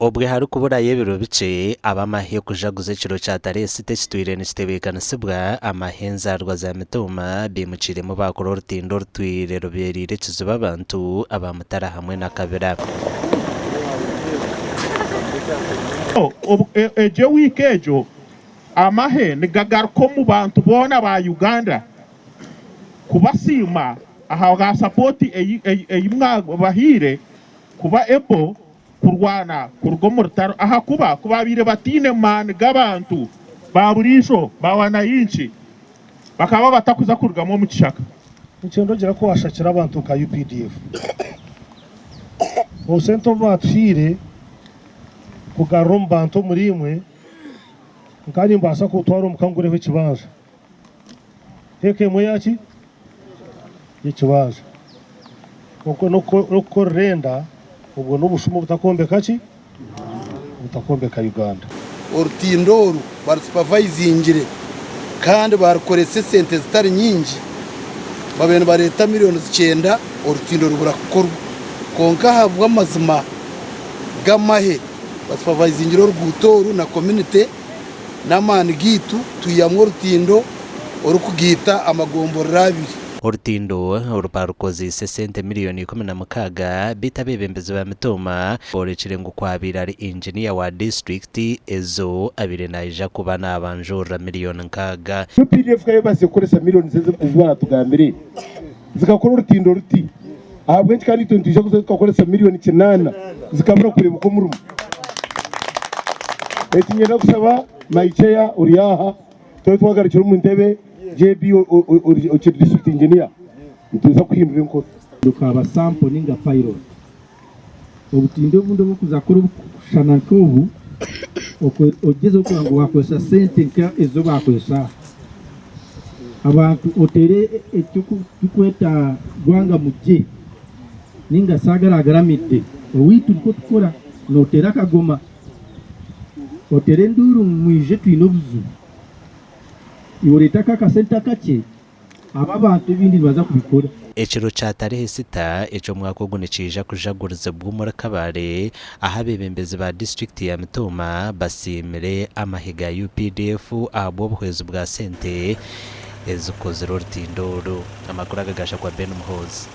Obwe harikuburayo ebiro bikye ab'amahe kujaguza ekiro kya tarehe sita ekitwire nikitebeekanisibwa, amahe enzaarwa za Mitooma baimukiiremu baakora orutindo orutwire rubeereire ekizibu abantu aba Mutara hamwe na Kabira. Egyo wiiki egyo amahe nigagaruka omu bantu boona ba Uganda kubasiima ahabwa sapooti ei mwabahaire kuba able kurwana kuruga omu rutaro, ahakuba ku baabaire bataine maani g'abantu ba buriijo ba wananchi, bakaba batakuza kurugamu omu kishaka. Nikyenda ogira ku washakira abantu nka UPDF obusente obu batuhaire kugarura omu bantu omuri imwe, nkaba nimbaasa kubutwara omuka ngureho ekibanja. Eka emwe yaki? Y'ekibanja. Okwo n'okukorera enda, obwo n'obushuma obutakwombeka ki? Obutakwombeka Uganda. Orutindo oru barusupavaizingire kandi barukoresa esente zitari nyingi, babaire nibareeta miriyoni zikyenda orutindo rubura kukorwa. Kwonka ahabw'amazima g'amahe basupavaizingire oruguuto oru na komunite. N'amaani gaitu twihamu orutindo orikugaita amagomborora abiri. Orutindo oru barukozeise esente miriyoni 16 beitu abeebembezi ba Mitooma boorekire ngu ku abaire ari inginiya wa disiturikiti ezo abaire naija kuba nabanjurira miriyoni nkaaga. UPDF ku yabaasize kukoresa miriyoni ezi baratugambire zikakora orutindo ruti, ahabw'enki kandi itwe nitwija kuza tukakoresa miriyoni kinaana zikabura kureebeka omurimo? Eki niinyenda kushaba my chair ori aha, twaba twagarukire omu ntebe, JB okiri district engineer, nituza kuhindura enkora. Rukaba sample ninga pilot. Obutindo obundi oburikuza kukora oburikushushana nk'obu, ogyezeho kureba ngu wakozesa sente nka ezi baakozesa aha. Abantu oteere eki turikweta gwanga mugye ninga saagara agaramidde. Owaitu nikwo tukora, nooteera akagoma, oteera enduuru ngu mwije twine obuzibu. Iwe oreete ako akasente akakye. Aba abantu ebindi nibaza kubikora. Ekiro kya tarehe sita eky'omwaka ogu nikiija kujagurizibwa omuri Kabale ahu abeebembezi ba disiturikiti ya Mitooma basiimire amahe ga UPDF ahabw'obuhwezi bwa sente ezikozire orutindo oru. Amakuru aga gaashakwa Ben Muhoozi.